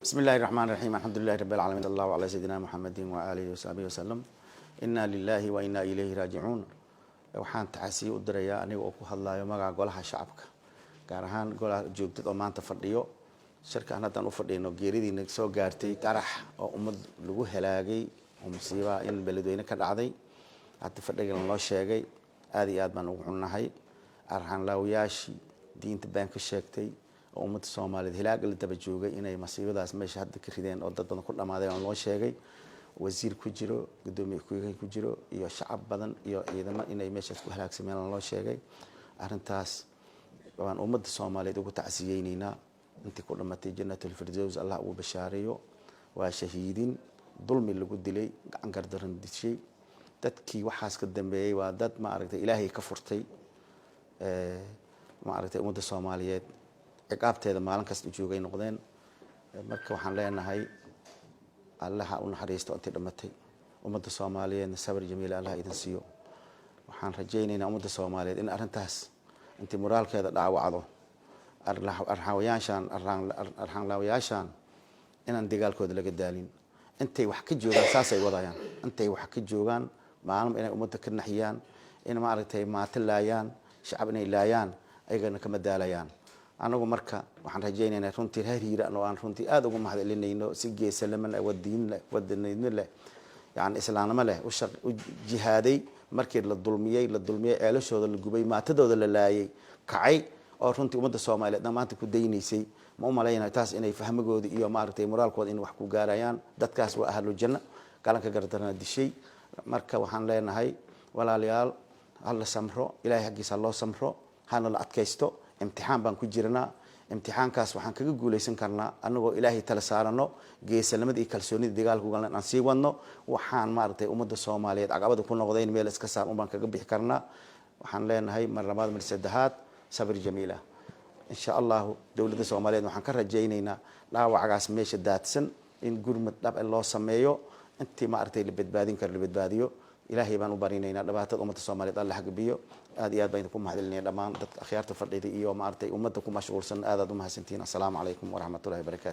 بسم الله الرحمن الرحيم، الحمد لله رب العالمين، الله على سيدنا محمد وآله وصحبه وسلم. إنا لله وإنا إليه راجعون. Waxaan tacsiye u dirayaa, aniga oo ku hadlayo magaca Golaha Shacabka, gaar ahaan golaha joogtad oo maanta fadhiyo shirka aan haddaan u fadhino, geeridiina soo gaartay qarax oo ummad lagu halaagay oo musiibaha in Beledweyne ka dhacday. Hadda fadhigan loo sheegay, aada iyo aad baan ugu xunnahay. Arxanlaawayaashii diinta baan ka sheegtay oo ummadda Soomaaliyeed hilaaga la daba joogay inay masiibadaas meesha hadda ka rideen oo dad badan ku dhamaaday oo loo sheegay, wasiir ku jiro, guddoomiye ku-xigeen ku jiro iyo shacab badan iyo ciidamo inay meeshaas ku halaagsameen loo sheegay. Arrintaas waan ummadda Soomaaliyeed ugu tacsiyeyneynaa. Intii ku dhamatay Jannatul Firdows Allah ugu bashaareeyo. Waa shahiidin dulmi lagu dilay, gacan gardaran dishay. Dadkii waxaas ka dambeeyey waa dad, ma aragtay, Ilaahay ka furtay, ma aragtay, ummadda Soomaaliyeed ciqaabteeda maalin kasta u joogay noqdeen. Marka waxaan leenahay, Allaha u naxariisto intii dhamatay, ummadda Soomaaliyeedna sabir jamiil Allah idin siiyo. Waxaan rajaynaynaa ummadda Soomaaliyeed in arrintaas intii moraalkeeda dhaawacdo arxawayaashaan, arxanlaawayaashaan, inaan dagaalkooda laga daalin. Intay wax ka joogaan saasay wadayaan. Intay wax ka joogaan maalin inay ummadda ka naxiyaan, in, maaragtay, maato laayaan, shacab inay laayaan, ayagana kama daalayaan. Anagu marka waxaan rajaynaynaa runtii reer Hiiraan oo aan runtii aada ugu mahadcelinayno, si geesalama leh, wadiin leh, wadanidmo leh, yani islaamnimo leh u jihaaday markii la dulmiyey, la dulmiyey, ceelashooda la gubay, maatadooda la laayay, kacay oo runtii ummadda Soomaaliyeed dhammaanta ku daynaysay. Ma u malaynayo taas inay fahmigooda iyo, maaragtay, moraalkooda in wax ku gaarayaan. Dadkaas waa ahlu janno, galanka gardarana dishay. Marka waxaan leenahay, walaalayaal, hala samro, Ilahay xaggiisa ha loo samro, hana la adkaysto. Imtixaan baan ku jirnaa. Imtixaankaas waxaan kaga guulaysan karnaa anagoo Ilaahay tala saarano, geesanimada iyo kalsoonida dagaalka ugalna aan sii wadno. Waxaan, maaragtay, ummadda Soomaaliyeed caqabada ku noqdayn meel iska saar un baan kaga bixi karnaa. Waxaan leenahay mar labaad, mar saddexaad, sabir jamiila, insha Allahu. Dowladda Soomaaliyeed waxaan ka rajaynaynaa dhaawacgaas meesha daadsan in gurmad dhab loo sameeyo, intii, maaragtay, la badbaadin karo la badbaadiyo. Ilaahay baan u barinaynaa dhibaatada ummadda Soomaaliyeed Alla xagbiyo. Aad iyo aad baan idinku mahadcelinaya dhammaan dadka akhyaarta fadhida iyo, maaragtay, ummadda ku mashquulsan. Aad aad u mahadsantihiin. Assalaamu calaykum waraxmatullahi wabarakatu.